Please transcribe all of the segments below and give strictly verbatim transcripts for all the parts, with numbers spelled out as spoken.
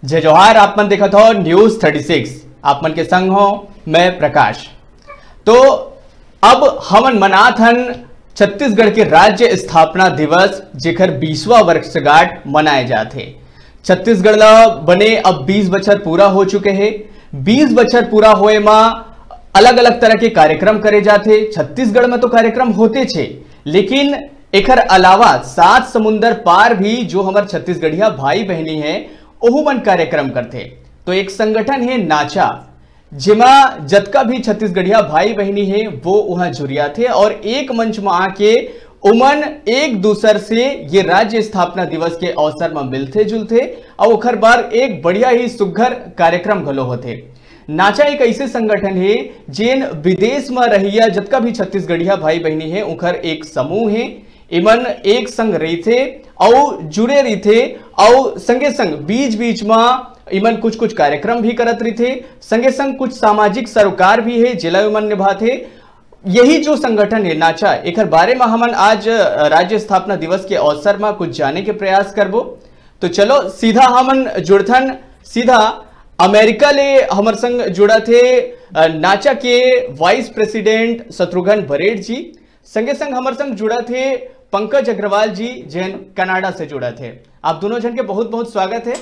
जय जोहार, आप मन देखत हो न्यूज़ थर्टी सिक्स, आप मन के संग हो मैं प्रकाश। तो अब हमन मनात हन छत्तीसगढ़ के राज्य स्थापना दिवस, जेकर बीसवाँ वर्षगांठ मनाए जात हे। छत्तीसगढ़ ला बने अब बीस बछर पूरा हो चुके हे। बीस बछर पूरा होए मा अलग-अलग तरह के कार्यक्रम करे जाथे। छत्तीसगढ़ में तो कार्यक्रम होतेच हे, लेकिन एकर अलावा सात समुंदर पार भी जो हमर छत्तीसगढ़िया भाई बहिनी हे, ओहू मन कार्यक्रम करथे। तो एक संगठन हे नाचा, जेमा जतका भी छत्तीसगढ़िया भाई बहिनी हे, वो उहाँ जुरियाथे और एक मंच म आके उमन एक दूसर से ये राज्य स्थापना दिवस के अवसर म मिलथे जुलथे और ओखर बर एक बढ़िया ही सुघर कार्यक्रम घलो होथे। नाचा एक ऐसे संगठन हे, जेन विदेश म रहइया जतका भी छत्तीसगढ़िया भाई बहिनी हे, ओखर एक समूह हे। इमन एक संग रहिथे अउ जुड़े रहिथे अउ संगे संग बीच बीच म इमन कुछ कुछ कार्यक्रम भी करत रहिथे, संगे संग कुछ सामाजिक सरोकार भी हे, जेला इमन निभाथे। यही जो संगठन हे नाचा, एकर बारे म हमन आज, अ, राज्य स्थापना दिवस के अवसर म कुछ जाने के प्रयास करबो। तो चलो सीधा हमन जुड़थन, सीधा अमेरिका ले हमर संग जुड़त हे, अ, नाचा के वाइस प्रेसिडेंट शत्रुघ्न बरेड जी, संगे संग हमर संग जुड़त हे पंकज अग्रवाल जी, जेन कनाडा से जुड़त हे। आप दोनों झन के बहुत बहुत स्वागत हे।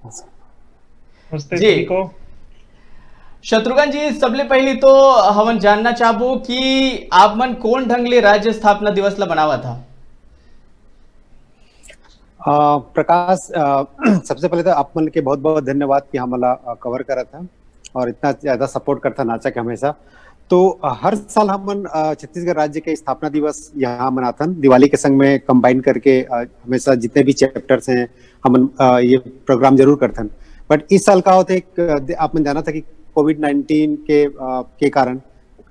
नमस्ते जी। सभी को। शत्रुघ्न जी, सबले पहली तो हमन जानना चाहबो कि आप मन कोन ढंग ले राज्य स्थापना दिवस ला मनावत हा? अ, प्रकाश, अ, सबसे पहले तो आप मन के बहुत-बहुत धन्यवाद कि हमला, अ, कवर करत हा और इतना ज्यादा सपोर्ट करत हा नाचा के हमेशा। तो, अ, हर साल हमन, अ, छत्तीसगढ़ राज्य के स्थापना दिवस यहाँ मनाथन, दिवाली के संग में कंबाइन करके, अ, हमेशा जितने भी चैप्टर्स हैं, हमन, अ, ये प्रोग्राम जरूर करथन। बट इस साल का होथे, एक, अ, दे-, आप मन जानत हा कि कोविड नाइनटीन के, अ, के कारण,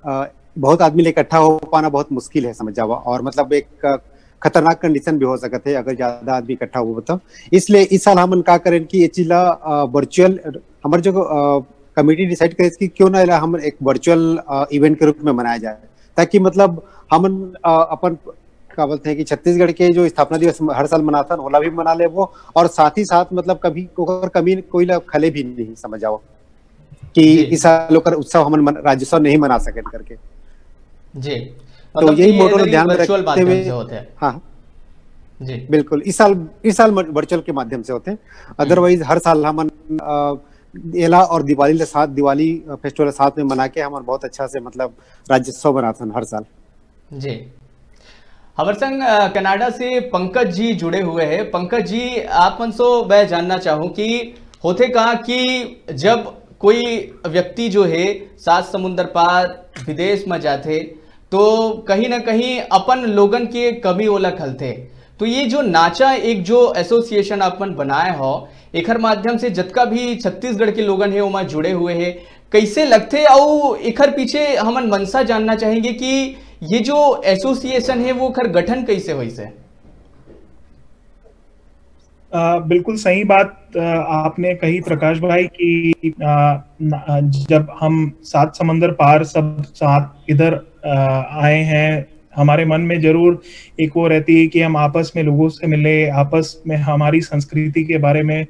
अ, बहुत आदमी ले इकट्ठा हो पाना बहुत मुश्किल है, समझ जावा। और मतलब एक, अ, खतरनाक कंडीशन भी हो सकत है अगर ज्यादा आदमी इकट्ठा हो तो। इसलिए इस साल हमन का करेन कि ये चीज ला, अ, वर्चुअल, हमर जो, अ, कमेटी डिसाइड करे कि क्यों ना एला हम एक वर्चुअल, अ, इवेंट के रूप में मनाया जाए, ताकि मतलब हमन, अ, अपन का बोलते हैं कि छत्तीसगढ़ के जो स्थापना दिवस हम हर साल मनाथन, ओला भी मना लेबो और साथ ही साथ मतलब कभी ओकर कमी कोई ला खले भी नहीं, समझ जाओ कि जी। इस साल ओकर उत्सव हमन मन-, राज्योत्सव नहीं मना सकेन करके। जी। तो मतलब यही कि मोटो ला एला ध्यान में वर्चुअल रखते माध्यम हुए, से होथे। हाँ। जी। बिल्कुल, इस साल, इस साल म-, वर्चुअल के माध्यम से होथे। हम्म। अदरवाइज हर साल हमन, अ, एला और दिवाली ले साथ, दिवाली, अ, फेस्टिवल साथ में मना के हमन बहुत अच्छा से मतलब राज्योत्सव मनाथन हर साल। जी। हमर संग, अ, कनाडा से पंकज जी जुड़े हुए हैं। पंकज जी, आप मन सो मैं जानना चाहूँ कि होथे का कि जब कोई व्यक्ति जो है सात समुंदर पार विदेश में जाथे, तो कहीं ना कहीं अपन लोगन के कमी ओला खलथे। तो ये जो नाचा एक जो एसोसिएशन आप मन बनाए हो, एखर माध्यम से जतका भी छत्तीसगढ़ के लोगन हे, ओमा जुड़े हुए हे, कइसे लगथे? अउ एखर पीछे हमन मंशा जानना चाहेंगे कि ये जो एसोसिएशन हे, वो एखर गठन कइसे होइस हे? अ, बिल्कुल सही बात, अ, आपने कही प्रकाश भाई कि, अ, न-, अ, जब हम सात समंदर पार सब साथ इधर, अ, आए हैं, हमारे मन में जरूर एक वो रहती है कि हम आपस में लोगों से मिले, आपस में हमारी संस्कृति के बारे में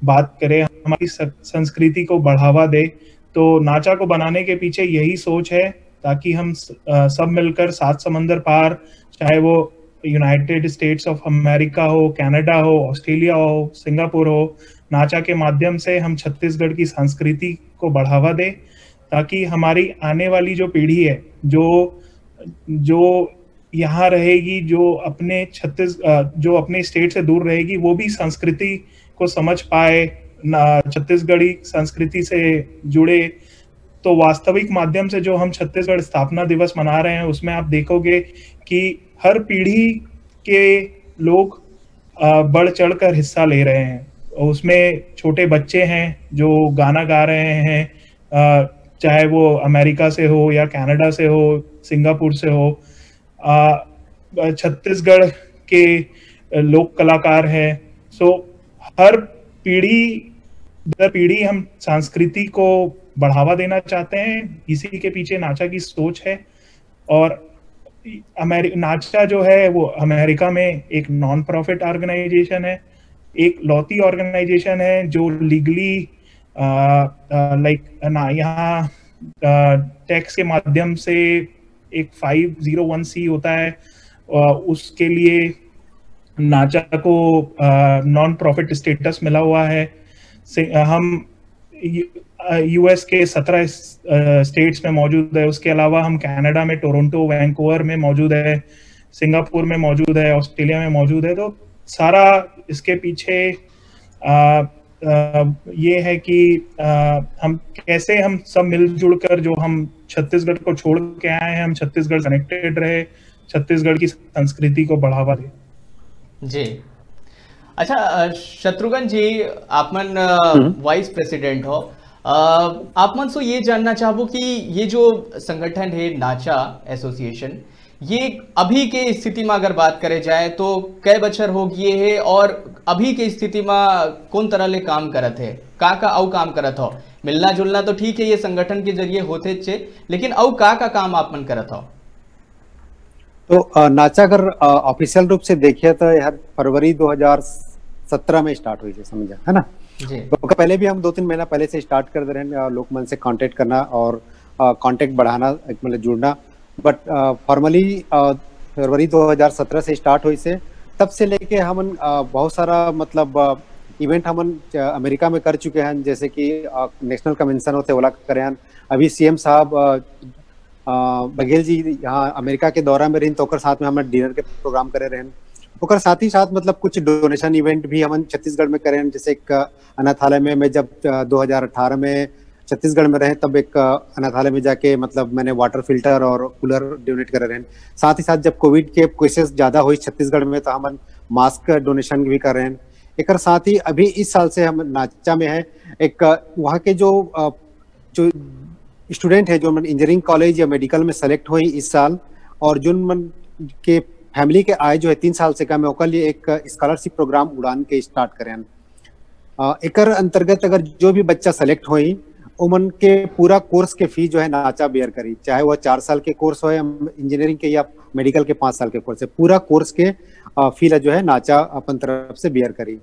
बात करें, हमारी स-, संस्कृति को बढ़ावा दे। तो नाचा को बनाने के पीछे यही सोच है, ताकि हम स-, अ, सब मिलकर सात समंदर पार, चाहे वो यूनाइटेड स्टेट्स ऑफ अमेरिका हो, कनाडा हो, ऑस्ट्रेलिया हो, सिंगापुर हो, नाचा के माध्यम से हम छत्तीसगढ़ की संस्कृति को बढ़ावा दें, ताकि हमारी आने वाली जो पीढ़ी है, जो, जो यहाँ रहेगी, जो अपने छत्तीस-, अ, जो अपने स्टेट से दूर रहेगी, वो भी संस्कृति को समझ पाए, ना, छत्तीसगढ़ी संस्कृति से जुड़े। तो वास्तविक माध्यम से जो हम छत्तीसगढ़ स्थापना दिवस मना रहे हैं, उसमें आप देखोगे कि हर पीढ़ी के लोग, अ, बढ़ चढ़कर हिस्सा ले रहे हैं। उसमें छोटे बच्चे हैं जो गाना गा रहे हैं, अ, चाहे वो अमेरिका से हो या कनाडा से हो, सिंगापुर से हो, अ, छत्तीसगढ़ के लोक कलाकार हैं। So, हर पीढ़ी दर पीढ़ी हम संस्कृति को बढ़ावा देना चाहते हैं, इसी के पीछे नाचा की सोच है। और अमेरि-, नाचा जो है, वो अमेरिका में एक नॉन प्रॉफिट ऑर्गेनाइजेशन है। एक लौती ऑर्गेनाइजेशन है जो लीगली, लाइक, ना, यहाँ टैक्स के माध्यम से एक फ़ाइव ज़ीरो वन सी होता है, अ, उसके लिए नाचा को नॉन प्रॉफिट स्टेटस मिला हुआ है। से हम यूएस के सत्रह स्टेट्स में मौजूद है। उसके अलावा हम कनाडा में, टोरंटो, वैंकूवर में मौजूद है, सिंगापुर में मौजूद है, ऑस्ट्रेलिया में मौजूद है। तो सारा इसके पीछे, अ, अ, ये है कि, अ, हम कैसे, हम सब मिलजुल कर, जो हम छत्तीसगढ़ को छोड़ के आए हैं, हम छत्तीसगढ़ कनेक्टेड रहे, छत्तीसगढ़ की संस्कृति को बढ़ावा दे। जी। अच्छा, अ, शत्रुघ्न जी, आप मन, अ, हम्म। वाइस प्रेसिडेंट हो। अ, आप मन से ये जानना चाहबो कि ये जो संगठन है नाचा एसोसिएशन, ये अभी के स्थिति में अगर बात करे जाए तो कै बछर हो गए है और अभी के स्थिति में कौन तरह ले काम करत है, का का अउ काम करत हो? मिलना जुलना तो ठीक है, ये संगठन के जरिए होते चे, लेकिन अउ का का काम आप मन करत हो? तो अ, नाचा अगर ऑफिशियल रूप से देखिए तो यार फरवरी दो हज़ार सत्रह में स्टार्ट हुई थी, समझा है ना? जी। तो ओकर पहले भी हम दो तीन महीना पहले से स्टार्ट कर दे रहे हैं, अ, लोकमन से कांटेक्ट करना और कांटेक्ट बढ़ाना, एक मतलब जुड़ना। बट फॉर्मली फरवरी दो हज़ार सत्रह से स्टार्ट हुई से, तब से लेके हमन अ, बहुत सारा मतलब इवेंट हमन अ, अमेरिका में कर चुके हैं, जैसे कि नेशनल कन्वेंशन होते ओला करे हैं। अभी सीएम साहब अ, अ, बघेल जी यहाँ अमेरिका के दौरा में रहिन, तो ओकर साथ में हमन डिनर के प्रोग्राम करे रहन। ओकर साथ ही साथ मतलब कुछ डोनेशन इवेंट भी हमन छत्तीसगढ़ में करे रहन, जैसे एक अ, अनाथालय में मैं जब अ, दो हज़ार अठारह में छत्तीसगढ़ में रहे, तब एक अ, अनाथालय में जाके मतलब मैंने वाटर फिल्टर और कूलर डोनेट करे रहन। साथ ही साथ जब कोविड के केसेस ज्यादा हुई छत्तीसगढ़ में, तो हमन मास्क डोनेशन भी कर रहे हैं। एक साथ ही अभी इस साल से हम नाचा में है, एक अ, वहाँ के जो अ, जो स्टूडेंट है, जो मन इंजीनियरिंग कॉलेज या मेडिकल में सेलेक्ट हुई इस साल, और जो मन के फैमिली के आय जो है तीन साल से कम है, ओकर लिए एक स्कॉलरशिप प्रोग्राम उड़ान के स्टार्ट करें। अ, एकर अंतर्गत अगर जो भी बच्चा सेलेक्ट होई, ओमन के पूरा कोर्स के फी जो है नाचा बेयर करी, चाहे वो चार साल के कोर्स हो इंजीनियरिंग के या मेडिकल के पाँच साल के कोर्स है, पूरा कोर्स के फी ला जो है नाचा अपन तरफ से बेयर करी।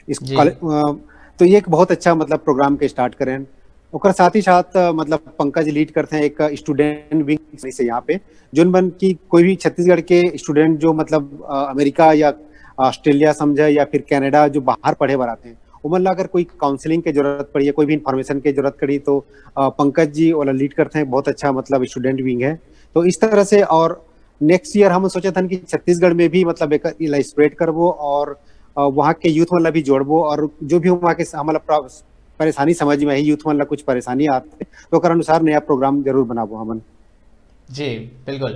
इस जी। कॉलेज, अ, तो ये एक बहुत अच्छा मतलब प्रोग्राम के स्टार्ट करें। ओकर साथ ही साथ अ, मतलब पंकज लीड करते हैं एक स्टूडेंट विंग से यहाँ पे, जोन मन की कोई भी छत्तीसगढ़ के स्टूडेंट जो मतलब अ, अमेरिका या ऑस्ट्रेलिया समझे या फिर कनाडा जो बाहर पढ़े बर आते हैं, ओमन ला अगर कोई काउंसलिंग के जरूरत पड़ी या कोई भी इन्फॉर्मेशन के जरूरत पड़ी, तो अ, पंकज जी वाला लीड करते हैं, बहुत अच्छा मतलब स्टूडेंट विंग है। तो इस तरह से और नेक्स्ट ईयर हम सोचे थन कि छत्तीसगढ़ में भी मतलब एक इला स्प्रेड करबो और अ, वहाँ के यूथ मन ला भी जोड़बो और जो भी वहाँ के स-, हमला प्रा-, परेशानी समझ में आई, यूथ मन ला कुछ परेशानी आते, तो ओकर अनुसार नया प्रोग्राम जरूर बनाबो हमन। जी, बिल्कुल।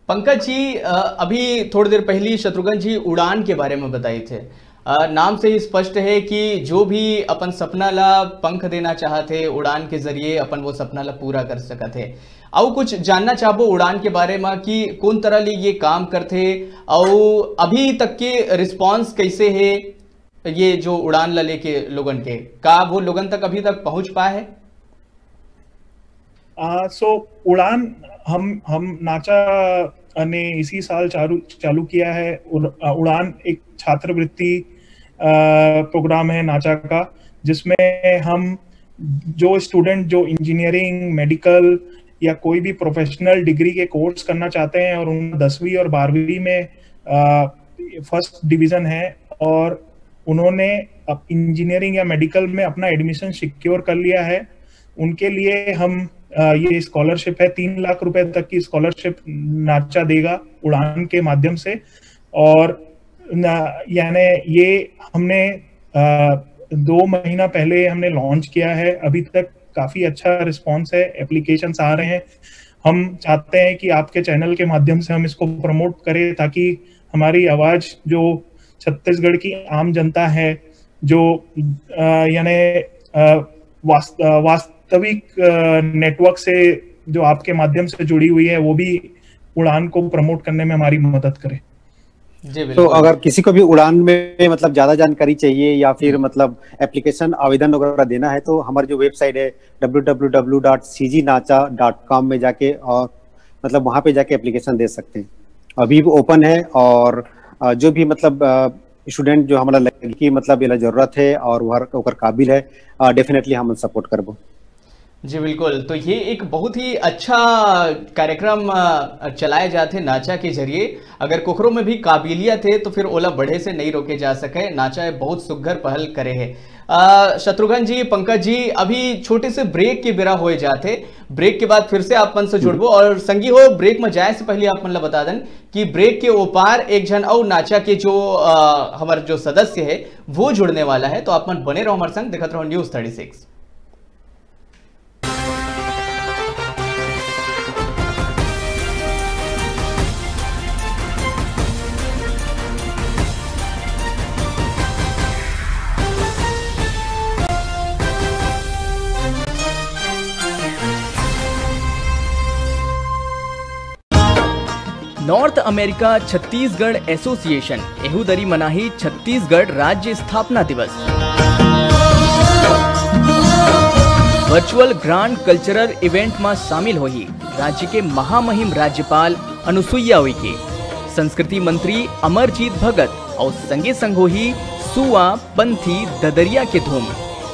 पंकज जी, अ, अभी थोड़ी देर पहली शत्रुघ्न जी उड़ान के बारे में बताए थे। अ, नाम से ही स्पष्ट है कि जो भी अपन सपना ला पंख देना चाहत है, उड़ान के जरिए अपन वो सपना ला पूरा कर सकत है। अउ कुछ जानना चाहबो उड़ान के बारे में कि कौन तरह ले ये काम करथे, अउ अभी तक के रिस्पांस कैसे है ये जो उड़ान ला लेके लोगन के, का वो लोगन तक अभी तक पहुंच पाए है? आ, सो उड़ान हम हम नाचा ने इसी साल चालू चालू किया है। उड़-, आ, उड़ान एक छात्रवृत्ति आ, प्रोग्राम है नाचा का, जिसमें हम जो स्टूडेंट जो इंजीनियरिंग, मेडिकल या कोई भी प्रोफेशनल डिग्री के कोर्स करना चाहते हैं और उन दसवीं और बारहवीं में फर्स्ट डिवीजन है और उन्होंने इंजीनियरिंग या मेडिकल में अपना एडमिशन सिक्योर कर लिया है, उनके लिए हम अ, ये स्कॉलरशिप है, तीन लाख रुपए तक की स्कॉलरशिप नाचा देगा उड़ान के माध्यम से। और न-, यानी ये हमने अ, दो महीना पहले हमने लॉन्च किया है, अभी तक काफी अच्छा रिस्पॉन्स है, एप्लीकेशंस आ रहे हैं। हम चाहते हैं कि आपके चैनल के माध्यम से हम इसको प्रमोट करें, ताकि हमारी आवाज जो छत्तीसगढ़ की आम जनता है, जो अ, यानी अ, वास-, अ, वास्तविक नेटवर्क से जो आपके माध्यम से जुड़ी हुई है, वो भी उड़ान को प्रमोट करने में हमारी मदद करे। जी, तो बिल्कुल। अगर किसी को भी उड़ान में मतलब ज्यादा जानकारी चाहिए या फिर मतलब एप्लीकेशन आवेदन वगैरह देना है, तो हमारी जो वेबसाइट है W W W dot C G Nacha dot com में जाके और मतलब वहाँ पे जाके एप्लीकेशन दे सकते हैं। अभी भी ओपन है और अ, जो भी मतलब अ, स्टूडेंट जो हमरा लगे कि मतलब एला जरूरत है और वो हर ओकर काबिल है, डेफिनेटली हम सपोर्ट करबो। जी बिल्कुल, तो ये एक बहुत ही अच्छा कार्यक्रम अ, चलाए जाथे नाचा के जरिए। अगर कोखरो में भी काबिलियत है तो फिर ओला बढ़े से नहीं रोके जा सके। नाचा बहुत सुघर पहल करे है। अ, शत्रुघ्न जी, पंकज जी, अभी छोटे से ब्रेक के बेरा होए जाथे। ब्रेक के बाद फिर से आप मन से जुड़बो। और संगी हो, ब्रेक में जाए से पहले आप मन ला बता देन कि ब्रेक के ओपार एक झन अउ नाचा के जो अ, हमर जो सदस्य है वो जुड़ने वाला है। तो आप मन बने रहो हमारे संग, देखत रहो news thirty six. North America Chhattisgarh association एहू दरी मनाही छत्तीसगढ़ राज्य स्थापना दिवस। वर्चुअल ग्रांड कल्चरल इवेंट म शामिल होही राज्य के महामहिम राज्यपाल अनुसुईया उइके, संस्कृति मंत्री अमरजीत भगत अउ संगे संग होही सुआ पंथी ददरिया के धूम।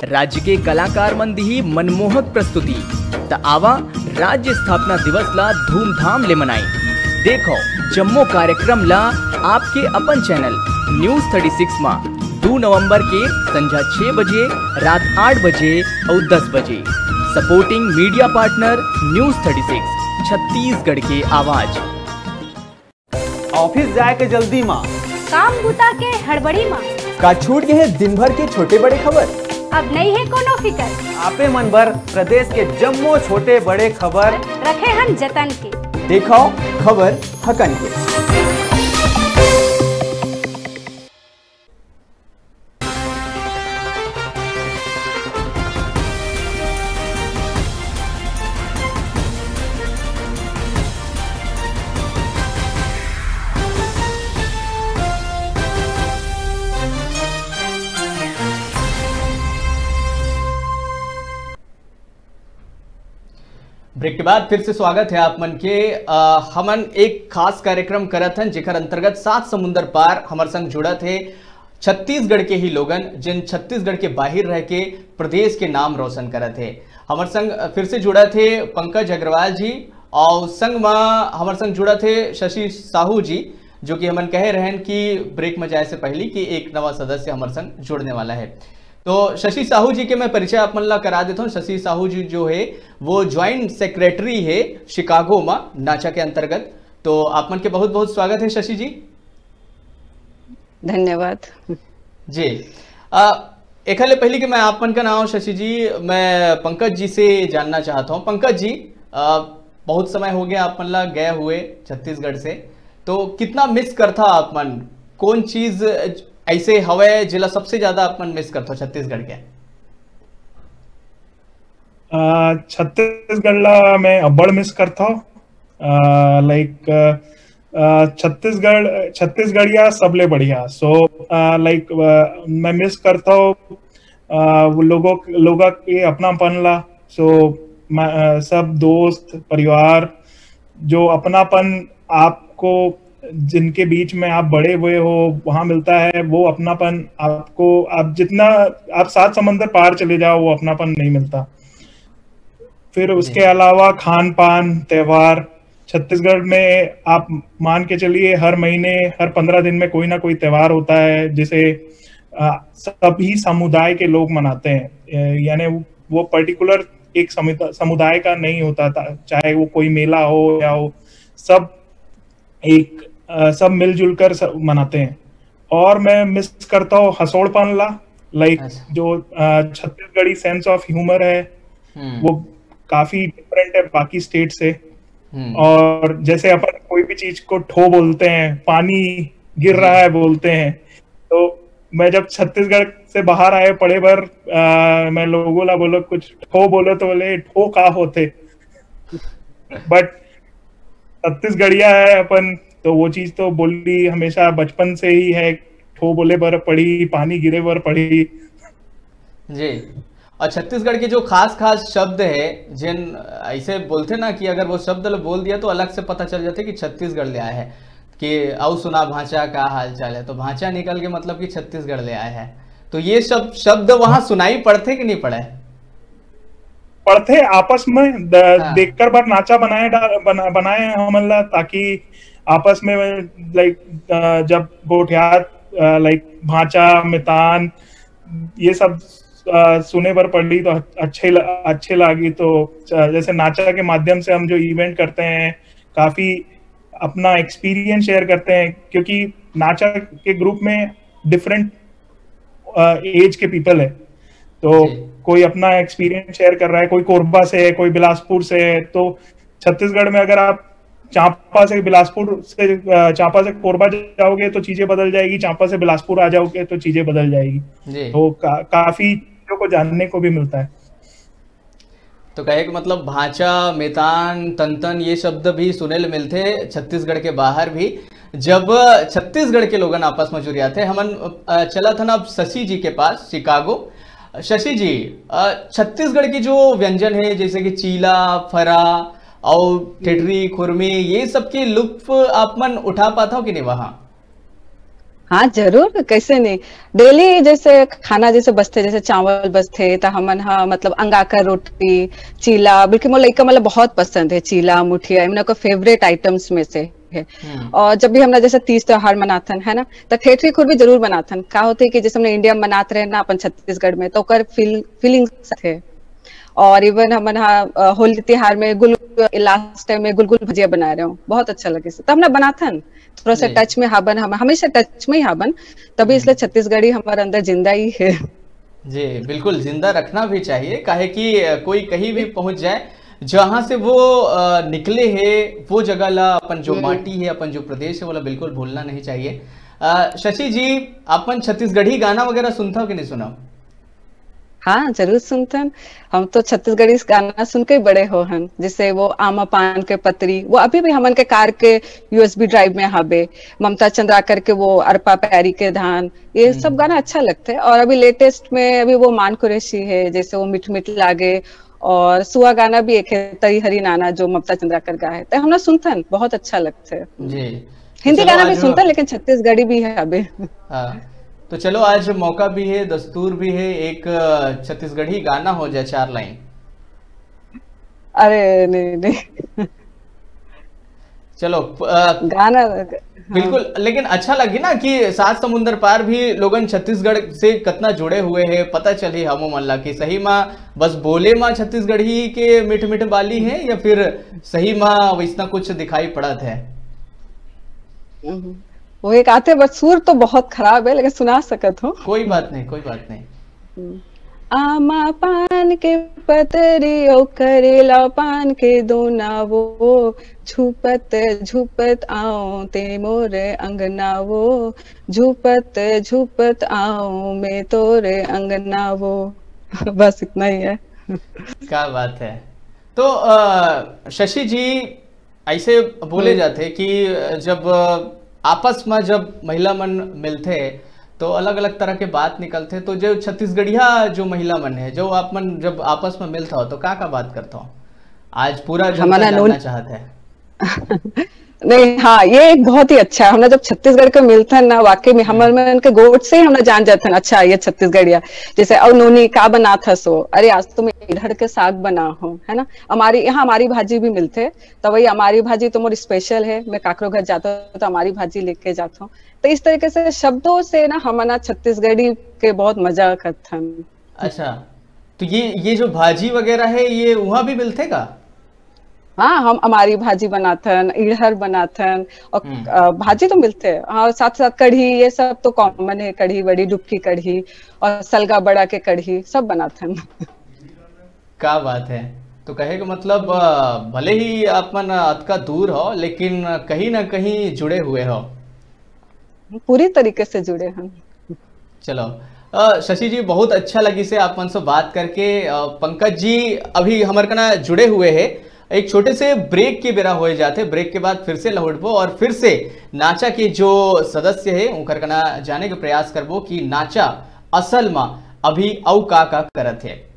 राज्य के कलाकार मन दिही मनमोहक प्रस्तुति। त आवा, राज्य स्थापना दिवस ला धूमधाम ले मनाई। देखो जम्मो कार्यक्रम ला आपके अपन चैनल न्यूज़ थर्टी सिक्स मा दू नवंबर के संझा छह बजे, रात आठ बजे अउ दस बजे। Supporting media partner news thirty six, Chhattisgarh के आवाज। ऑफिस जाए के जल्दी मा, काम बुता के हड़बड़ी मा, का छूट गए हे दिन भर के छोटे बड़े खबर? अब नहीं है कोनो फिकर। आपे मन बर प्रदेश के जम्मो छोटे बड़े खबर रखे हन जतन के। देखो खबर हकन के। ब्रेक के बाद फिर से स्वागत है आप मन के। अ, हमन एक खास कार्यक्रम करत हन, जेकर अंतर्गत सात समुंदर पार हमर संग जुड़त हे छत्तीसगढ़ के ही लोगन, जिन छत्तीसगढ़ के बाहिर रह के प्रदेश के नाम रोशन करत हे। हमर संग, अ, फिर से जुड़त हे पंकज अग्रवाल जी, और संग मा हमर संग जुड़त हे शशि साहू जी, जो कि हमन कहे रहन कि ब्रेक में जाए से पहले कि एक नवा सदस्य हमर संग जुड़ने वाला है। तो शशि साहू जी के मैं परिचय आप मन ला करा देता हूँ। शशि साहू जी जो है, वो ज्वाइंट सेक्रेटरी है शिकागो मा नाचा के अंतर्गत। तो आप मन के बहुत बहुत स्वागत है शशि जी। धन्यवाद। जी, अ, एखर ले पहले कि मैं आप मन का नाम शशि जी, मैं पंकज जी से जानना चाहता हूँ। पंकज जी, अ, बहुत समय हो गया आप मन ला गए हुए छत्तीसगढ़ से, तो कितना मिस करथा आप मन? कौन चीज ऐसे हवय जेला सबसे ज्यादा आप मन मिस करथो छत्तीसगढ़ के? अ, छत्तीसगढ़ ला मैं अब्बड़ मिस करथव। अ, लाइक, अ, छत्तीसगढ़, छत्तीसगढ़िया सबले बढ़िया। सो, अ, लाइक, अ, मैं मिस करथव, अ, वो लोगों, लोगों के अपनापन ला। सो, मैं, अ, सब दोस्त, परिवार, जो अपनापन आपको, जिनके बीच में आप बड़े हुए हो, वहाँ मिलता है, वो अपनापन आपको, आप जितना, आप सात समंदर पार चले जाओ, वो अपनापन नहीं मिलता। फिर जी। उसके अलावा खान पान, त्योहार, छत्तीसगढ़ में आप मान के चलिए, हर महीने, हर पंद्रह दिन में कोई ना कोई त्योहार होता है, जिसे, अ, सभी समुदाय के लोग मनाते हैं। अ, यानी वो, वो पर्टिकुलर एक समुदा-, समुदाय का नहीं होता था, चाहे वो कोई मेला हो या हो, सब एक, अ, सब मिलजुल कर सब मनाते हैं। और मैं मिस करता हूँ हंसोड़पन ला, लाइक, अच्छा। जो, अ, छत्तीसगढ़ी सेंस ऑफ ह्यूमर है, हम्म। वो काफी डिफरेंट है बाकी स्टेट से। हम्म। और जैसे अपन कोई भी चीज को ठो बोलते हैं, पानी गिर जी। रहा है बोलते हैं, तो मैं जब छत्तीसगढ़ से बाहर आए पढ़े बर, अ, मैं लोगों ला बोलो, कुछ ठो बोलो, तो बोले, "ठो का होते?" बट छत्तीसगढ़िया है अपन, तो वो चीज तो बोली हमेशा बचपन से ही है, ठो बोले बर पड़ी, पानी गिरे बर पड़ी। जी। और छत्तीसगढ़ के जो खास खास शब्द है, जिन ऐसे बोलते ना कि अगर वो शब्द ल बोल दिया तो अलग से पता चल जाते कि छत्तीसगढ़ ले आए हैं। कि "अउ सुना भांचा, का हाल चाल है?" तो भांचा निकल के मतलब कि छत्तीसगढ़ ले आए हैं। तो ये सब शब्द वहाँ सुनाई पड़थे कि नहीं पड़े? पड़थे आपस में द-, हाँ। देखकर बर नाचा बनाए डा-, बना-, बनाए हैं हमन ला, ताकि आपस में, लाइक, अ, जब गोठियात, अ, लाइक, भांचा, मितान, ये सब, अ, सुने बर पड़ी तो अच्छे ल-, अच्छे लागी। तो, अ, जैसे नाचा के माध्यम से हम जो इवेंट करते हैं, काफी अपना एक्सपीरियंस शेयर करते हैं, क्योंकि नाचा के ग्रुप में डिफरेंट एज के पीपल है। तो जी। कोई अपना एक्सपीरियंस शेयर कर रहा है, कोई कोरबा से है, कोई बिलासपुर से है। तो छत्तीसगढ़ में अगर आप चांपा से बिलासपुर से, अ, चांपा से कोरबा जाओगे तो चीजें बदल जाएगी, चांपा से बिलासपुर आ जाओगे तो चीजें बदल जाएगी। जी। तो का, काफी चीजों को जानने को भी मिलता है। तो कहे के मतलब भांचा, मेतान, तंतन, ये शब्द भी सुने ले मिलथे छत्तीसगढ़ के बाहर भी। जब छत्तीसगढ़ के लोगन आपस में जुरियाथे, हमन, अ, चलत हन अब शशि जी के पास, शिकागो। शशि जी, अ, छत्तीसगढ़ की जो व्यंजन है, जैसे कि चीला, फरा और ठेठरी, खुरमी, ये सब के लुत्फ आप मन उठा पाथव कि नहीं वहाँ? हाँ, जरूर, कैसे नहीं। डेली जैसे खाना जैसे बचथे, जैसे चावल बचथे, त हमन हा, मतलब, अंगाकर रोटी, चीला, बल्कि मोर लइका, मतलब, बहुत पसंद है चीला, मुठिया, ये मेरा फेवरेट आइटम्स में से है। हम्म। और जब भी हमला जैसे तीज त्योहार मनाथन, है ना, त ठेठरी खुरमी जरूर बनाथन। का होथे कि जैसे हमने इंडिया में मनात रहे ना अपन छत्तीसगढ़ में, तो ओकर फील-, फीलिंग्स है। और इवन हमन हा, अ, होली त्योहार में गुल-, लास्ट टाइम में गुलगुल भजिया बनाए रहे हो, बहुत अच्छा लगे। त हमला बनाथन, थोड़ा सा जी। टच में हाबन, हम हमेशा टच में ही हाबन, तभी इसलिए छत्तीसगढ़ी हमारे अंदर जिंदा ही है। जी, बिल्कुल जिंदा रखना भी चाहिए, काहे कि, अ, कोई कहीं भी पहुंच जाए, जहां से वो, अ, निकले है, वो जगह ला, अपन जो हम्म। माटी है, अपन जो प्रदेश है, वो ला बिल्कुल भूलना नहीं चाहिए। अ, शशि जी, अपन छत्तीसगढ़ी गाना वगैरह सुनथव कि नहीं सुनव? हाँ, जरूर सुनथन। हम तो छत्तीसगढ़ी गाना सुन के ही बड़े हो हन, जैसे वो आमा पान के पतरी, वो अभी भी हमन के कार के यूएसबी ड्राइव में हाबे, ममता चंद्राकर के वो अरपा पैरी के धान, ये सब हम्म। गाना अच्छा लगथे। और अभी लेटेस्ट में अभी वो मान कुरैशी है, जैसे वो मिठ मिठ लागे, और सुआ गाना भी एक है, तरी हरी नाना, जो ममता चंद्राकर का है, तो हमला सुनथन, बहुत अच्छा लगथे। जी। तो हिंदी चलो गाना भी आज सुनथन, लेकिन छत्तीसगढ़ी भी है अभी। हाँ, तो चलो आज मौका भी है, दस्तूर भी है, एक, अ, छत्तीसगढ़ी गाना हो जाए, चार लाइन। अरे नहीं, नहीं। चलो, प-, अ, गाना, हाँ। बिल्कुल, लेकिन अच्छा लगे ना कि सात समुंदर पार भी लोगन छत्तीसगढ़ से कतना जुड़े हुए हैं, पता चली हमो मन ला कि सही मा बस बोले मा छत्तीसगढ़ी के मिठ मिठ बाली है या फिर सही मा वैसना कुछ दिखाई पड़त है। हम्म। वो एक आते, बस सुर तो बहुत खराब है, लेकिन सुना सकत हो। कोई बात नहीं, कोई बात नहीं। हम्म। आमा पान के पतरी, ओ करेला पान के दोना वो, झुपत झुपत आओ ते मोर अंगना वो, झुपत झुपत आओ मैं तोरे अंगना वो। बस इतना ही है। क्या बात है। तो, अ, शशि जी, ऐसे बोले हम्म। जाते कि जब, अ, आपस में जब महिला मन मिलते तो अलग-अलग तरह के बात निकलते, तो जो छत्तीसगढ़िया जो महिला मन है, जो आप मन जब आपस में मिलता हो तो का का बात करता हो? आज पूरा जनता हमारा जानना नोन- चाहता है। नहीं, हाँ, ये एक बहुत ही अच्छा है। हमने जब छत्तीसगढ़ के मिलथन ना, वाकई में हमर मन के गोठ से ही हमने जान जाथन, अच्छा, ये छत्तीसगढ़िया। जैसे, "अउ नोनी, का बनात हस ओ?" "अरे, आज तो मैं इड़हड़ के साग बना हूँ," है ना? हमारी यहाँ हमारी भाजी भी मिलथे, तो वही हमारी भाजी तो मोर स्पेशल है, मैं काकरो घर जाता हूँ तो हमारी भाजी लेके जाता हूँ। तो इस तरीके से शब्दों से ना हम ना छत्तीसगढ़ी के बहुत मजा करथन। अच्छा, तो ये, ये जो भाजी वगैरह है, ये वहाँ भी मिलथे का? हाँ, हम अमारी भाजी बनाथन, इड़हर बनाथन और, हम्म। अ, भाजी तो मिलथे। हाँ, साथ साथ कढ़ी, ये सब तो कॉमन है, कढ़ी बड़ी, डुबकी कढ़ी और सलगा बड़ा के कढ़ी, सब बनाथन। का बात है। तो कहे का मतलब, अ, भले ही आप मन अतका दूर हो, लेकिन कहीं ना कहीं जुड़े हुए हो। पूरी तरीके से जुड़े हैं। चलो, अ, शशि जी, बहुत अच्छा लगी से आप मन से बात करके। अ, पंकज जी अभी हमर कना जुड़े हुए हैं, एक छोटे से ब्रेक के बेरा हो जाते, ब्रेक के बाद फिर से लौटबो और फिर से नाचा के जो सदस्य है उनकर कना जाने के प्रयास करबो कि नाचा असल में अभी अउ का का करत है।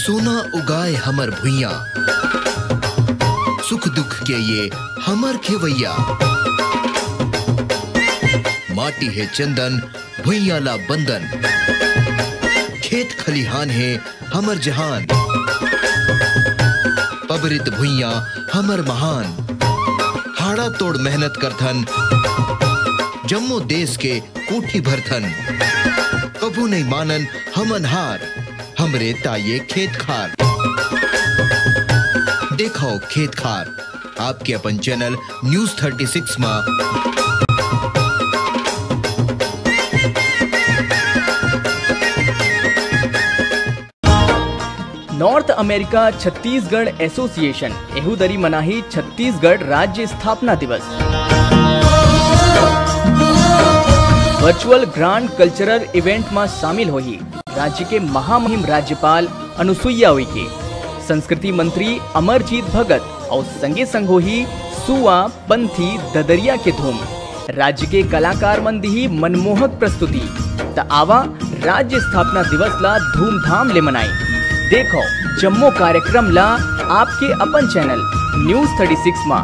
सोना उगाए हमर भुइयां, सुख दुख के ये हमर खेवैया। माटी हे चंदन, भुइयां ला बंदन। खेत खलिहान हे हमर जहान, पबरित भुइयां हमर महान। हाड़ा तोड़ मेहनत करथन, जम्मो देश के कोठी भरथन। कभू नहीं मानन हमन हार, हमरे ताये खेत खार। देखो खेत खार, आपके अपन चैनल न्यूज़ थर्टी सिक्स मा। नॉर्थ अमेरिका छत्तीसगढ़ एसोसिएशन एहू दरी मनाही छत्तीसगढ़ राज्य स्थापना दिवस। वर्चुअल ग्रांड कल्चरल इवेंट मा शामिल होही राज्य के महामहिम राज्यपाल अनुसुईया उइके, संस्कृति मंत्री अमरजीत भगत अउ संगे संग होही सुआ पंथी ददरिया के धूम। राज्य के कलाकार मन दिही मनमोहक प्रस्तुति। त आवा, राज्य स्थापना दिवस ला धूमधाम ले मनाई। देखो जम्मो कार्यक्रम ला आपके अपन चैनल न्यूज़ थर्टी सिक्स मा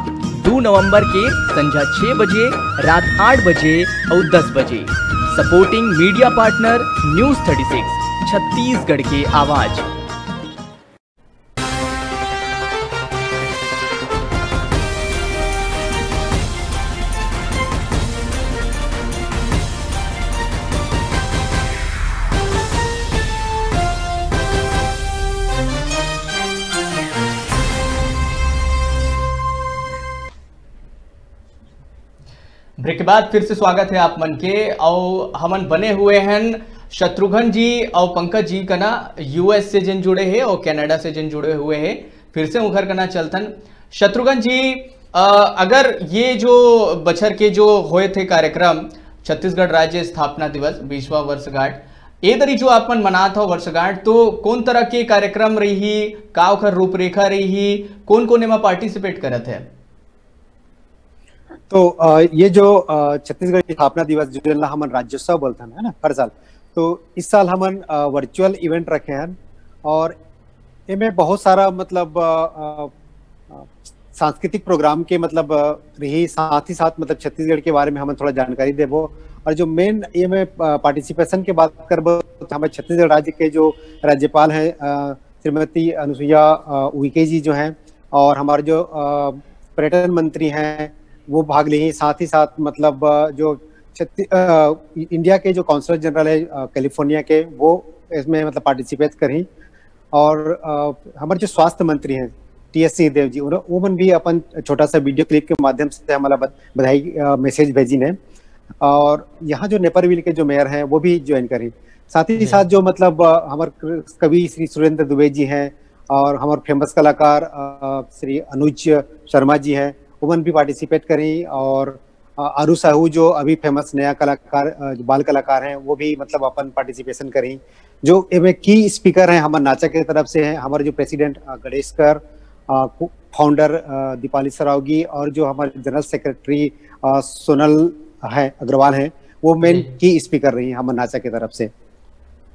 दू नवंबर के संझा छह बजे, रात आठ बजे अउ दस बजे। Supporting media partner news thirty six, Chhattisgarh के आवाज। ब्रेक के बाद फिर से स्वागत है आप मन के। अउ हमन बने हुए हैं शत्रुघ्न जी अउ पंकज जी कना, यूएस से जिन जुड़े हैं अउ कनाडा से जिन जुड़े हुए हैं, फिर से उखर कना चलथन। शत्रुघ्न जी, अ, अगर ये जो बछर के जो होए थे कार्यक्रम, छत्तीसगढ़ राज्य स्थापना दिवस, बीसवाँ वर्षगांठ, ए दरी जो आप मन मनात हो वर्षगांठ, तो कौन तरह के कार्यक्रम रही, का ओखर रूपरेखा रही, कौन कौन एमा पार्टिसिपेट करत है? तो अ, ये जो अ, छत्तीसगढ़ के स्थापना दिवस, जो ला हमन राज्योत्सव बोलथन, है ना, हर साल, तो इस साल हमन अ, वर्चुअल इवेंट रखे हैं। और एमे बहुत सारा मतलब अ, अ, अ, सांस्कृतिक प्रोग्राम के मतलब अ, रही, साथ ही साथ मतलब छत्तीसगढ़ के बारे में हमन थोड़ा जानकारी देबो। और जो मेन एमे पार्टिसिपेशन के बात करबो, तो हमारे छत्तीसगढ़ राज्य के जो राज्यपाल हैं, अ, श्रीमती अनुसुईया अ, उइके जी जो हैं, और हमारे जो अ, पर्यटन मंत्री हैं, वो भाग लेही। साथ ही साथ मतलब अ, जो छत्ती-, अ, इंडिया के जो कौंसलर जनरल है अ, कैलिफोर्निया के, वो इसमें मतलब पार्टिसिपेट करही। और अ, हमारे जो स्वास्थ्य मंत्री हैं टीएस सिंहदेव जी, उन्हों-, वो मन भी अपन छोटा सा वीडियो क्लिप के माध्यम से हमारा बध-, बधाई अ, मैसेज भेजी ने। और यहाँ जो नेपरविल के जो मेयर हैं, वो भी ज्वाइन करी। साथ ही जी। साथ जो मतलब अ, हमारे क-, कवि श्री सुरेंद्र दुबे जी हैं और हमारे फेमस कलाकार अ, श्री अनुज शर्मा जी हैं, वो मन भी पार्टिसिपेट करी। और अ, आरू साहू जो अभी फेमस नया कलाकार अ, बाल कलाकार हैं, वो भी मतलब अपन पार्टिसिपेशन करी। जो एमे की स्पीकर हैं हमारे नाचा के तरफ से हैं, हमारे जो प्रेसिडेंट अ, गणेश कर, अ, फाउंडर अ, दीपाली सरावगी और जो हमारे जनरल सेक्रेटरी अ, सोनल है अग्रवाल हैं, वो मेन जी। की स्पीकर रही हमारे नाचा के तरफ से।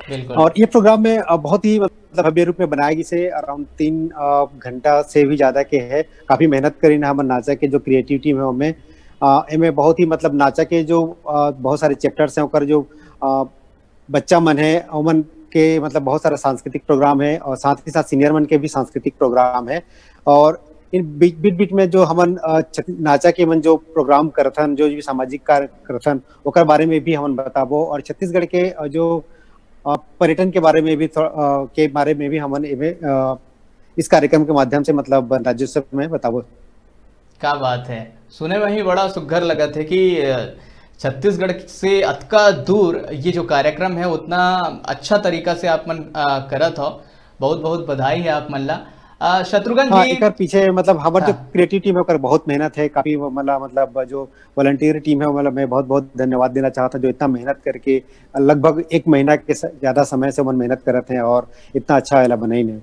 बिल्कुल। और ये प्रोग्राम में अ, बहुत ही मतलब भव्य रूप में बनाया गई से अराउंड तीन अ, घंटा से भी ज़्यादा के है। काफ़ी मेहनत करी ना हमारे नाचा के जो क्रिएटिव टीम है उनमें अ, एमे बहुत ही मतलब नाचा के जो अ, बहुत सारे चैप्टर्स हैं ओकर जो अ, बच्चा मन है ओमन के मतलब बहुत सारा सांस्कृतिक प्रोग्राम है और साथ ही साथ सीनियर मन के भी सांस्कृतिक प्रोग्राम है। और इन बीच बीच बीच में जो हमन अ, छत-, नाचा के मन जो प्रोग्राम करथन, जो भी सामाजिक कार्य करथन, ओकर बारे में भी हमन बताबो और छत्तीसगढ़ के अ, जो अ, पर्यटन के बारे में भी थो-, अ, के बारे में भी हमन एमे अ, इस कार्यक्रम के माध्यम से मतलब राज्योत्सव में बताबो। क्या बात है, सुने में ही बड़ा सुघर लगत है कि अ, छत्तीसगढ़ से अतका दूर ये जो कार्यक्रम है उतना अच्छा तरीका से आप मन अ, करत हो। बहुत बहुत बधाई है आप मन ला। अ, शत्रुघ्न हाँ, जी। एकर पीछे मतलब हमर जो हाँ। क्रिएटिव टीम है ओकर बहुत मेहनत है, काफी वो मतलब, मतलब जो वॉलंटियर टीम है, मतलब मैं बहुत बहुत धन्यवाद देना चाहता जो इतना मेहनत करके लगभग एक महीना के स-, ज्यादा समय से मन मेहनत करत हैं और इतना अच्छा एला बनाइन है।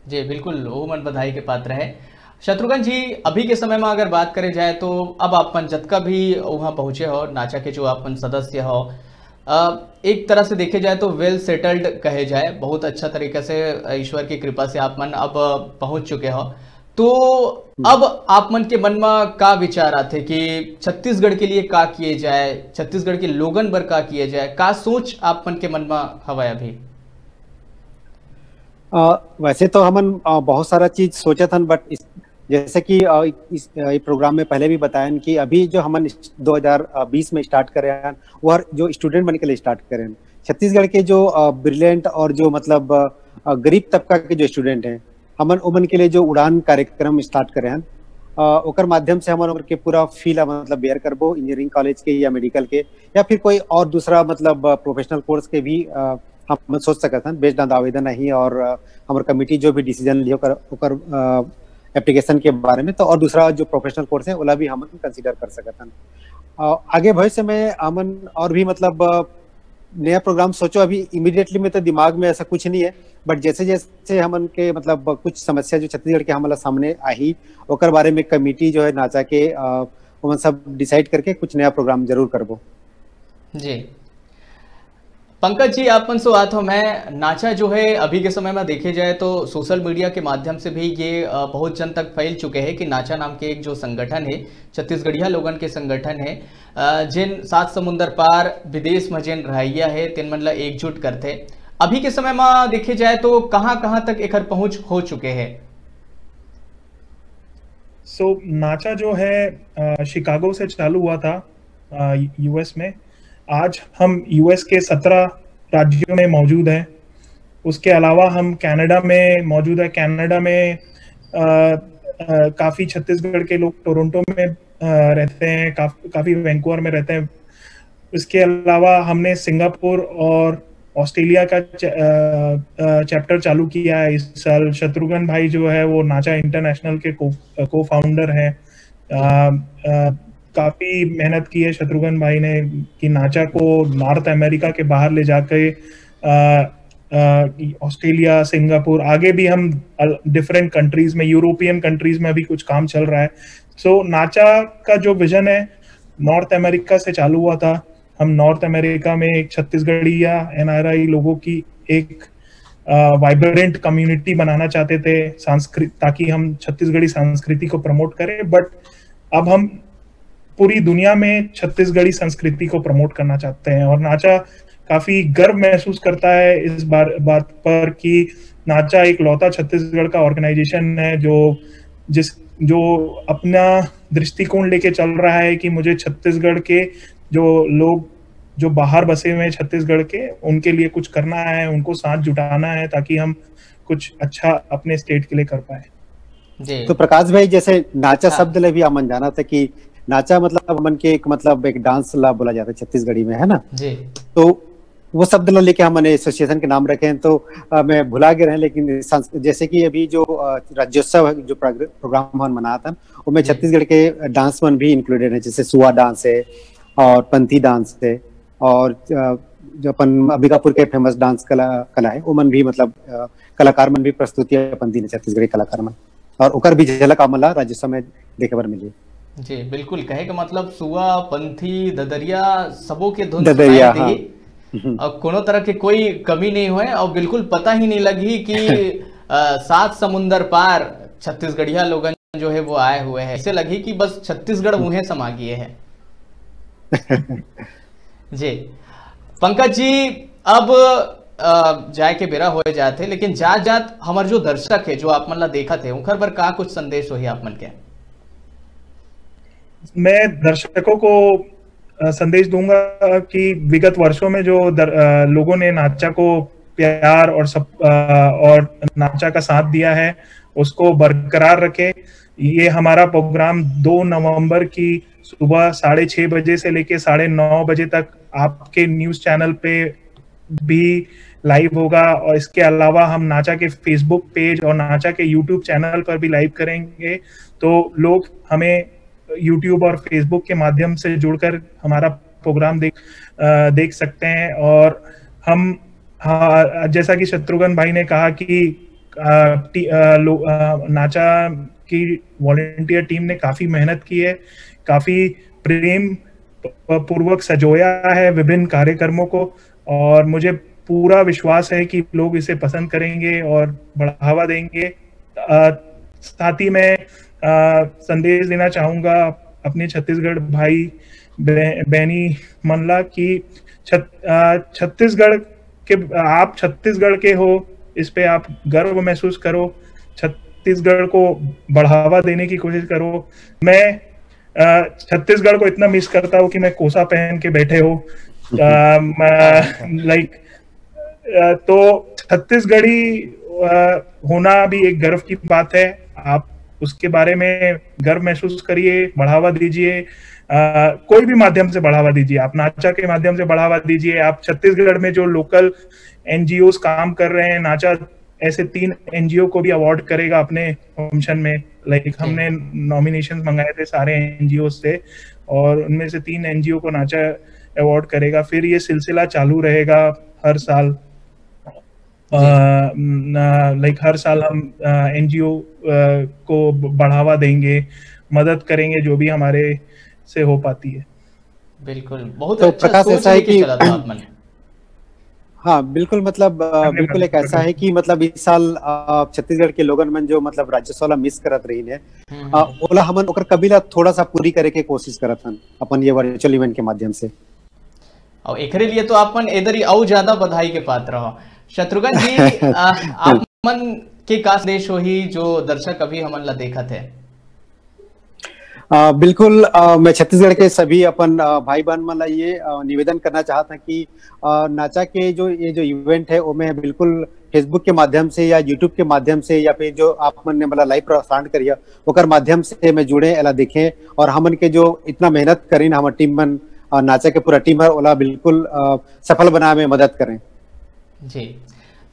जी बिल्कुल, वो मन बधाई के पात्र है। शत्रुघ्न जी, अभी के समय में अगर बात करे जाए तो अब आप मन जतका भी वहाँ पहुँचे हो, नाचा के जो आप मन सदस्य हो, अ, एक तरह से देखे जाए तो वेल सेटल्ड कहे जाए, बहुत अच्छा तरीका से, अ, ईश्वर की कृपा से आप मन अब, अ, पहुंच चुके हो। तो अब आप मन के मन म का विचार आथे कि छत्तीसगढ़ के लिए का किए जाए, छत्तीसगढ़ के लोगन बर का किए जाए, का सोच आप मन के मन म हवय अभी? अ, वैसे तो हमन, अ, बहुत सारा चीज सोचत हन, but इस, जैसे कि, अ, इस, अ, ये प्रोग्राम में पहले भी बतायन कि अभी जो हमन इस दो हज़ार बीस में स्टार्ट करे हन, वो हर जो स्टूडेंट बन के लिए स्टार्ट करे हन। छत्तीसगढ़ के जो, अ, ब्रिलियंट और जो मतलब, अ, गरीब तबका के जो स्टूडेंट हैं, हमन ओमन के लिए जो उड़ान कार्यक्रम स्टार्ट करे हन, अ, ओकर माध्यम से हमन ओकर के पूरा फी ला मतलब बेयर करबो, इंजीनियरिंग कॉलेज के या मेडिकल के या फिर कोई और दूसरा मतलब, अ, प्रोफेशनल कोर्स के भी, अ, हमन सोच सकत हन। बेस्ड ऑन द आवेदन आही और, अ, हमर कमेटी जो भी डिसीजन लिही ओकर, ओकर, अ, एप्लीकेशन के बारे में, तो और दूसरा जो प्रोफेशनल कोर्स है ओला भी हमन कंसीडर कर सकत हन। अ, आगे भविष्य में हमन और भी मतलब, अ, नया प्रोग्राम सोचो, अभी इमीडिएटली में तो दिमाग में ऐसा कुछ नहीं है, but जैसे जैसे हमन के मतलब कुछ समस्या जो छत्तीसगढ़ के हमला सामने आही, ओकर बारे में कमेटी जो है नाचा के, अ, ओमन सब डिसाइड करके कुछ नया प्रोग्राम जरूर करबो। जी। पंकज जी, आप मन से बात हो, मैं नाचा जो है अभी के समय में देखे जाए तो सोशल मीडिया के माध्यम से भी ये, अ, बहुत जन तक फैल चुके हैं कि नाचा नाम के एक जो संगठन है, छत्तीसगढ़िया लोगन के संगठन है, अ, जिन सात समुंदर पार विदेश में जिन रहइया है, तिन मन ला एकजुट करथे। अभी के समय में देखे जाए तो कहाँ-कहाँ तक एकर पहुँच हो चुके है? So, नाचा जो है, अ, शिकागो से चालू हुआ था, अ, यूएस में। आज हम यूएस के सत्रह राज्यों में मौजूद हैं। उसके अलावा हम कनाडा में मौजूद है। कनाडा में, अ, अ, काफ़ी छत्तीसगढ़ के लोग टोरंटो में, अ, रहते हैं, काफ-, काफ़ी वैंकूवर में रहते हैं। इसके अलावा हमने सिंगापुर और ऑस्ट्रेलिया का च-, अ, अ, चैप्टर चालू किया है इस साल। शत्रुघ्न भाई जो है वो नाचा इंटरनेशनल के को, को फाउंडर हैं। अ, अ, काफ़ी मेहनत की है शत्रुघ्न भाई ने कि नाचा को नॉर्थ अमेरिका के बाहर ले जाके, अ, अ, ऑस्ट्रेलिया, सिंगापुर, आगे भी हम अल-, डिफरेंट कंट्रीज में, यूरोपियन कंट्रीज में भी कुछ काम चल रहा है। So, नाचा का जो विजन है, नॉर्थ अमेरिका से चालू हुआ था। हम नॉर्थ अमेरिका में एक छत्तीसगढ़ी या एनआरआई लोगों की एक, अ, वाइब्रेंट कम्युनिटी बनाना चाहते थे, संस्कृत, ताकि हम छत्तीसगढ़ी संस्कृति को प्रमोट करें। बट अब हम पूरी दुनिया में छत्तीसगढ़ी संस्कृति को प्रमोट करना चाहते हैं और नाचा काफ़ी गर्व महसूस करता है इस बार, बात पर कि नाचा एक लौता छत्तीसगढ़ का ऑर्गेनाइजेशन है जो, जिस, जो अपना दृष्टिकोण लेके चल रहा है कि मुझे छत्तीसगढ़ के जो लोग, जो बाहर बसे हुए हैं छत्तीसगढ़ के, उनके लिए कुछ करना है, उनको साथ जुटाना है ताकि हम कुछ अच्छा अपने स्टेट के लिए कर पाए। जी। तो प्रकाश भाई, जैसे नाचा हाँ। शब्द ले भी हमन जानत है कि नाचा मतलब हमन के एक, मतलब एक डांस ला बोला जाता है छत्तीसगढ़ी में, है ना? जी। तो वो शब्द ला लेके हमन एसोसिएशन के नाम रखे हैं, तो, अ, मैं भुला गए रहे, लेकिन संस-, जैसे कि अभी जो, अ, राज्योत्सव है, जो प्रोग्र-, प्रोग्राम हमन मनात हन, ओमे जी। छत्तीसगढ़ के डांस मन भी इंक्लूडेड है, जैसे सुआ डांस है और पंथी डांस है और, अ, जो अपन अंबिकापुर के फेमस डांस कला, कला है, ओमन भी मतलब, अ, कलाकार मन भी प्रस्तुति अपन दीन छत्तीसगढ़ी कलाकार मन, और ओकर भी झलक हमन ला राज्योत्सव में देखे बर मिली। जी, बिल्कुल, कहे के मतलब सुआ, पंथी, ददरिया, सबो के धुन ददरिया, सुनाई हाँ। देही। हम्म। और कोनो तरह के कोई कमी नहीं होए और बिल्कुल पता ही नहीं लगी कि, अ, सात समुंदर पार छत्तीसगढ़िया लोगन जो है वो आए हुए हैं। ऐसे लगी कि बस छत्तीसगढ़ मुँहे समा गए हैं। जी, पंकज जी, अब, अ, जाए के बेरा होए जात हे, लेकिन जात-जात हमर जो दर्शक हे, जो आप मन ला देखत हे, उनकर बर का कुछ संदेश होही आप मन के? मैं दर्शकों को, अ, संदेश दूंगा कि विगत वर्षों में जो दर-, अ, लोगों ने नाचा को प्यार और सब, अ, और नाचा का साथ दिया है, उसको बरकरार रखें। ये हमारा प्रोग्राम दो नवंबर की सुबह साढ़े छः बजे से लेके साढ़े नौ बजे तक आपके न्यूज़ चैनल पे भी लाइव होगा, और इसके अलावा हम नाचा के Facebook पेज और नाचा के YouTube चैनल पर भी लाइव करेंगे। तो लोग हमें YouTube और Facebook के माध्यम से जुड़कर हमारा प्रोग्राम देख, अ, देख सकते हैं। और हम, हाँ, जैसा कि शत्रुघ्न भाई ने कहा कि, अ, टी-, अ, लो-, अ, नाचा की वॉलंटियर टीम ने काफ़ी मेहनत की है, काफ़ी प्रेम पूर्वक सजोया है विभिन्न कार्यक्रमों को, और मुझे पूरा विश्वास है कि लोग इसे पसंद करेंगे और बढ़ावा देंगे। अ, साथ ही मैं, अ, संदेश देना चाहूँगा अपने छत्तीसगढ़ भाई बह-, बहनी मन ला कि छत-, अ, छत्तीसगढ़ के, आप छत्तीसगढ़ के हो, इस पे आप गर्व महसूस करो, छत्तीसगढ़ को बढ़ावा देने की कोशिश करो। मैं, अ, छत्तीसगढ़ को इतना मिस करता हूँ कि मैं कोसा पहन के बैठे हो। अ, मैं, लाइक, अ, तो छत्तीसगढ़ी, अ, होना भी एक गर्व की बात है। आप उसके बारे में गर्व महसूस करिए, बढ़ावा दीजिए। अ, कोई भी माध्यम से बढ़ावा दीजिए, आप नाचा के माध्यम से बढ़ावा दीजिए, आप छत्तीसगढ़ में जो लोकल एनजीओस काम कर रहे हैं, नाचा ऐसे तीन एनजीओ को भी अवार्ड करेगा अपने फंक्शन में। लाइक, हमने नॉमिनेशन मंगाए थे सारे एनजीओ से, और उनमें से तीन एनजीओ को नाचा अवार्ड करेगा। फिर ये सिलसिला चालू रहेगा हर साल। अ, न-, लाइक, हर साल हम एनजीओ को ब-, बढ़ावा देंगे, मदद करेंगे जो भी हमारे से हो पाती है। बिल्कुल, बहुत तो अच्छा प्रकाश, सोच ऐसा है लेके कि चला था आप मन। हाँ, बिल्कुल, मतलब, अ, धन्यवाद, बिल्कुल एक ऐसा धन्यवाद। है कि, मतलब, इस साल, अ, छत्तीसगढ़ के लोगन मन जो, मतलब, राज्योत्सव ला मिस करत रही ने, हम्म, अ, हम्म। ओला हमन ओकर कमी ला थोड़ा सा पूरी करे के कोशिश करत हन अपन ये वर्चुअल इवेंट के माध्यम से। और एकरे लिए तो आप मन एदरी अउ ज्यादा बधाई के पात्र हो। शत्रुघ्न जी, अ, आप मन के का संदेश होही जो दर्शक अभी हमन ला देखत है? अ, बिल्कुल, अ, मैं छत्तीसगढ़ के सभी अपन, अ, भाई बहन मन ला ये, अ, निवेदन करना चाहत हूँ कि, अ, नाचा के जो, ये जो इवेंट है, वो मैं बिल्कुल Facebook के माध्यम से या YouTube के माध्यम से या फिर जो आप मन ने, मतलब, लाइव प्रसारण करिया, ओकर माध्यम से मैं जुड़े, एला देखें और हमन के जो इतना मेहनत करिन हमर टीम मन, अ, नाचा के पूरा टीम है, ओला बिल्कुल, अ, सफल बनाए में मदद करें। जी,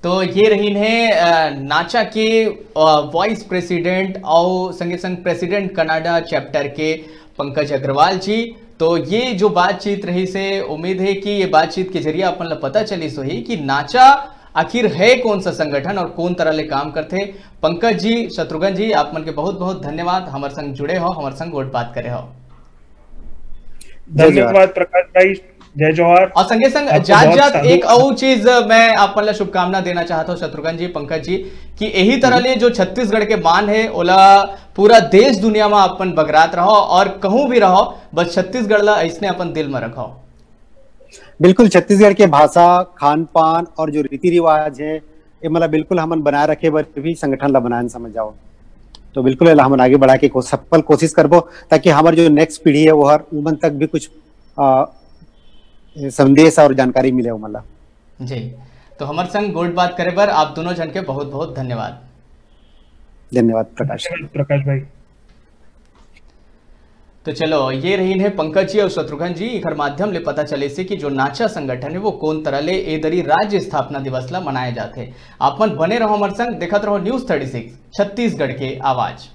तो ये रहीन है, अ, नाचा के, अ, वाइस प्रेसिडेंट और संगे संग प्रेसिडेंट कनाडा चैप्टर के पंकज अग्रवाल जी। तो ये जो बातचीत रहिस हे, उम्मीद है कि ये बातचीत के जरिए अपन ला पता चलिस होही कि नाचा आखिर है कौन सा संगठन और कौन तरह ले काम करथे। पंकज जी, शत्रुघ्न जी, आप मन के बहुत बहुत धन्यवाद, हमर संग जुड़े हो, हमर संग गोठ बात करे हो। जय जोहार। धन्यवाद प्रकाश भाई, जय जोहार। और संगे संग आपको जात बहुत जात साधु। एक अउ चीज मैं आप मन ला शुभकामना देना चाहत हूँ शत्रुघ्न जी, पंकज जी, कि यही तरह ले जो छत्तीसगढ़ के मान है, ओला पूरा देश दुनिया में अपन बगरात रहो और कहूँ भी रहो, बस छत्तीसगढ़ ला ऐसने अपन दिल में रखो। बिल्कुल, छत्तीसगढ़ के भाषा, खान पान और जो रीति रिवाज है, ये मतलब बिल्कुल हमन बनाए रखे बर भी संगठन ला बनाए समझ जाओ। तो बिल्कुल एला हमन आगे बढ़ा के को-, सफल कोशिश करबो, ताकि हमार जो नेक्स्ट पीढ़ी है, वो हर उमन तक भी कुछ, आ, संदेश और जानकारी मिले उमन ला। जी, तो हमर संग गोठ बात करे बर आप दोनों जन के बहुत बहुत धन्यवाद। धन्यवाद प्रकाश। धन्यवाद प्रकाश भाई। तो चलो, ये रहीन है पंकज जी और शत्रुघ्न जी, एकर माध्यम ले पता चलिस हे कि जो नाचा संगठन है, वो कौन तरह ले ए दरी राज्य स्थापना दिवस ला मनाए जाथे। आप मन बने रहो हमर संग, देखत रहो News Thirty Six, छत्तीसगढ़ के आवाज।